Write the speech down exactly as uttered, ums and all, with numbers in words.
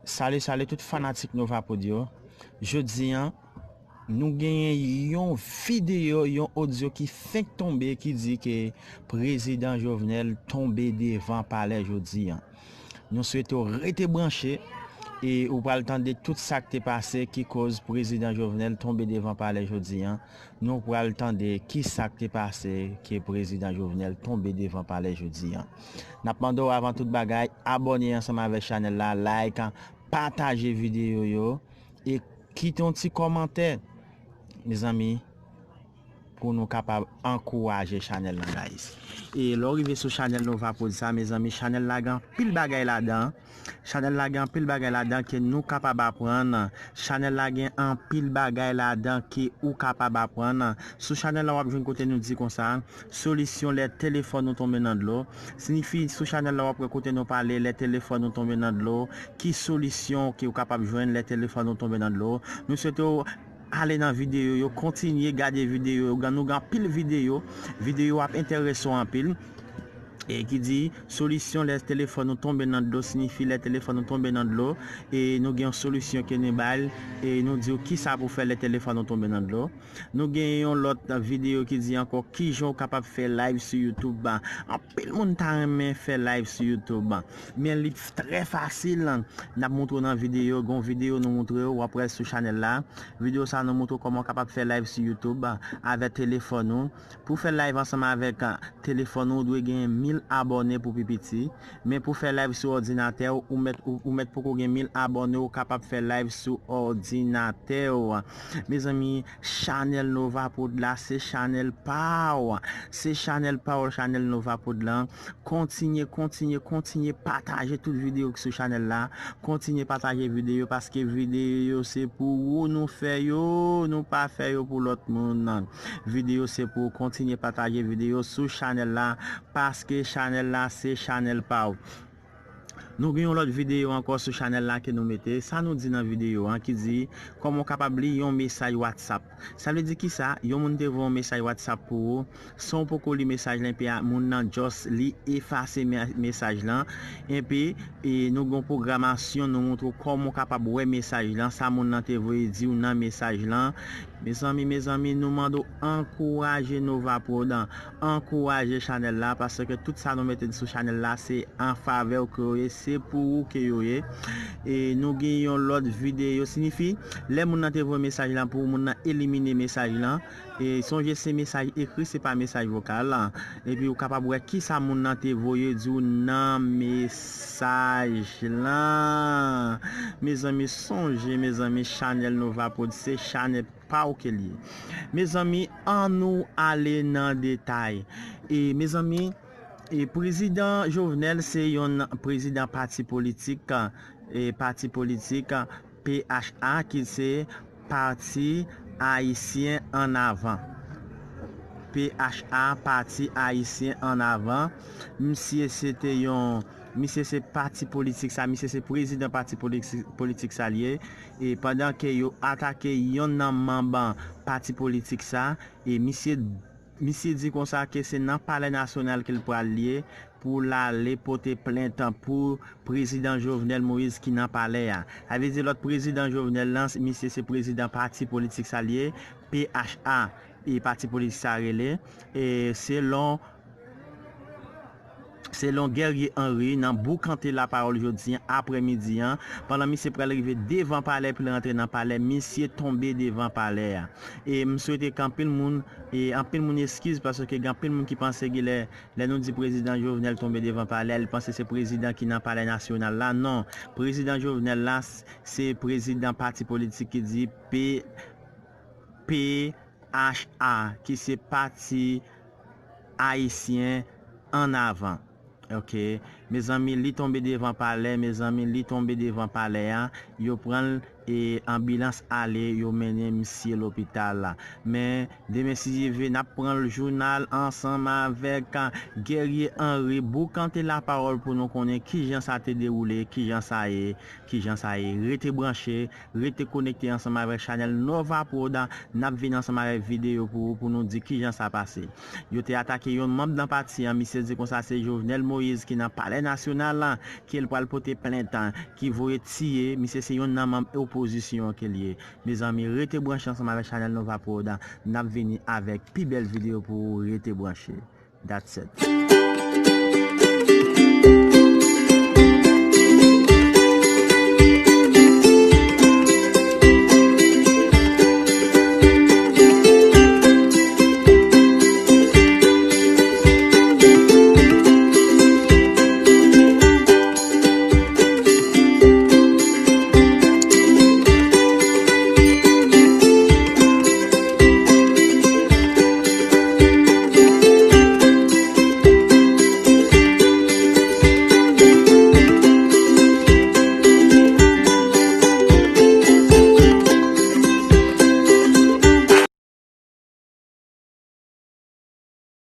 Sale, sale tout fanatik Nova Prod yo. Jodi an, nou genyen yon videyo, yon odyo ki fenk tonbe ki di ke Prezidan Jovenel tonbe devan palè jodi an. Nou swete w rete branche e ou pral tande tout sa k te pase ki koz Prezidan Jovenel tonbe devan palè jodi an. Nou pral tande ki sa k te pase ke Prezidan Jovenel tonbe devan palè jodi an. N ap mande w avan tout bagay, abòne ansanm avèk chanèl la, like, pataje videyo yo e kite yon ti kòmantè, mezanmi, pou nou kapab ankouraje chanèl lan, guys. E lè w rive sou chanèl Nova Prod sa, mezanmi, chanèl la gen anpil bagay ladan. Chanèl la gen anpil bagay ladan ke nou kapab aprann. Chanèl la gen anpil bagay ladan ke ou kapab aprann. Sou chanèl la, w ap jwenn kote nou di konsa, solisyon lè telefòn ou tonbe nan dlo. Siyifi sou chanèl la, w ap wè kote nou pale lè telefòn ou tonbe nan dlo. Ki solisyon ke ou kapab jwenn lè telefòn ou tonbe nan dlo? Nou swete w ale nan videyo yo, kontinye gade videyo yo. Gen, nou gen anpil videyo. Videyo ap enterese w anpil. E ki di, solisyon lè telefòn ou tonbe nan dlo, siyifi lè telefòn ou tonbe nan dlo, e nou gen yon solisyon ke nou bay, e nou di w kisa pou fè lè telefòn ou tonbe nan dlo. Nou gen yon lòt videyo ki di ankò kijan w kapab fè live sou YouTube. Anpil moun ta renmen fè live sou YouTube, men li trè fasil. N ap montre w nan videyo, gen yon videyo nou montre w, w ap wè l sou chanèl la. Videyo sa a nou montre w kòman w kapab fè live sou YouTube avèk telefòn ou. Pou w fè live ansanm avèk telefòn ou, ou dwe gen mil abòne pou pi piti. Men pou w fè live sou òdinatè w, ou mèt, ou, ou mèt poko gen mil abòne, ou kapab fè live sou òdinatè w. Mezanmi, chanèl Nova Prod la, se chanèl pa w. Se chanèl pa w, chanèl Nova Prod la. Kontinye, kontinye, kontinye pataje tout videyo ki sou chanèl la. Kontinye pataje videyo paske videyo yo se pou ou nou fè yo, nou pa fè yo pou lòt moun. Videyo se pou ou, kontinye pataje videyo sou chanèl la paske chanèl la se chanèl pa w. Nou gen yon lòt videyo ankò sou chanèl la ke nou mete. Sa nou di nan videyo an ki di kòman w kapab li yon mesaj WhatsApp. Sa vle di kisa? Yon moun te voye yon mesaj WhatsApp pou ou, san w poko li mesaj lan, epi a, moun nan just li efase me-, mesaj lan. Epi, e, nou gen yon pwogramasyon, nou montre w kòman w kapab wè mesaj lan, sa moun nan te voye di w nan mesaj lan. Mezanmi, mezanmi, nou mande w ankouraje Nova Prod, ankouraje chanèl la, paske tout sa nou mete sou chanèl la, se an favè w ke yo ye, se pou ou ke yo ye. E nou gen yon lòt videyo, siyifi, lè moun nan te voye mesaj lan pou ou, moun nan elimine mesaj lan. E sonje se mesaj ekri, se pa mesaj vokal. Epi ou kapab wè kisa moun nan te voye di w nan mesaj lan. Mezanmi, sonje, mezanmi, chanèl Nova Prod, se chanèl pa w ke l ye. Mezanmi, ann nou ale nan detay. E, mezanmi, e, Prezidan Jovenel se yon prezidan pati politik, e, pati politik P H A, ki se Pati Ayisyen Ann Avan. P H A, Pati Ayisyen Ann Avan. Misye se te yon, misye se pati politik sa, misye se prezidan pati politik, politik sa l ye. E pandan ke yo atake yonn nan manm pati politik sa, e misye, misye di konsa ke se nan Palè Nasyonal ke l pral ye pou l ale pote plent pou prezidan Jovenel Moïse ki nan palè a. Sa vle di lòt prezidan Jovenel lan, misye se prezidan pati politik sa l ye, P H A, e pati politik sa rele, e selon Selon Guerrier Henry, nan Boukante Lapawòl jodi an, aprèmidi an, pandan misye pral rive devan palè, pou l rantre nan palè, misye tonbe devan palè a. E m swete ke anpil moun, e anpil moun eskiz, paske gen anpil moun ki panse ke lè, lè nou di prezidan Jovenel tonbe devan palè a, li panse se prezidan ki nan Palè Nasyonal la. Non, prezidan Jovenel la, s-, se prezidan pati politik ki di P, P, H A, ki se Pati Ayisyen Ann Avan. Ok. Mezanmi, li tonbe devan palè, mezanmi, li tonbe devan palè a. Yo pran l, e anbilans ale, yo mennen misye lopital la. Men, demen, si Dye vle, n ap pran l jounal ansanm avèk, a, Guerrier Henry, Boukante Lapawòl, pou nou konnen kijan sa te dewoule, kijan sa ye, kijan sa ye. Rete branche, rete konekte ansanm avèk chanèl Nova Prod. N ap vin ansanm avèk videyo pou ou, pou nou di kijan sa pase. Yo te atake yon manm nan pati an, misye di konsa se Jovenel Moïse ki nan palè Nasyonal ke l pral pote plent, ki voye tiye. Misye se youn nan manm opozisyon ke l ye. Mezanmi, rete branche ansanm avèk chanèl Nova Prod. N ap vini avèk pi bèl videyo pou ou. Rete branche. That's it.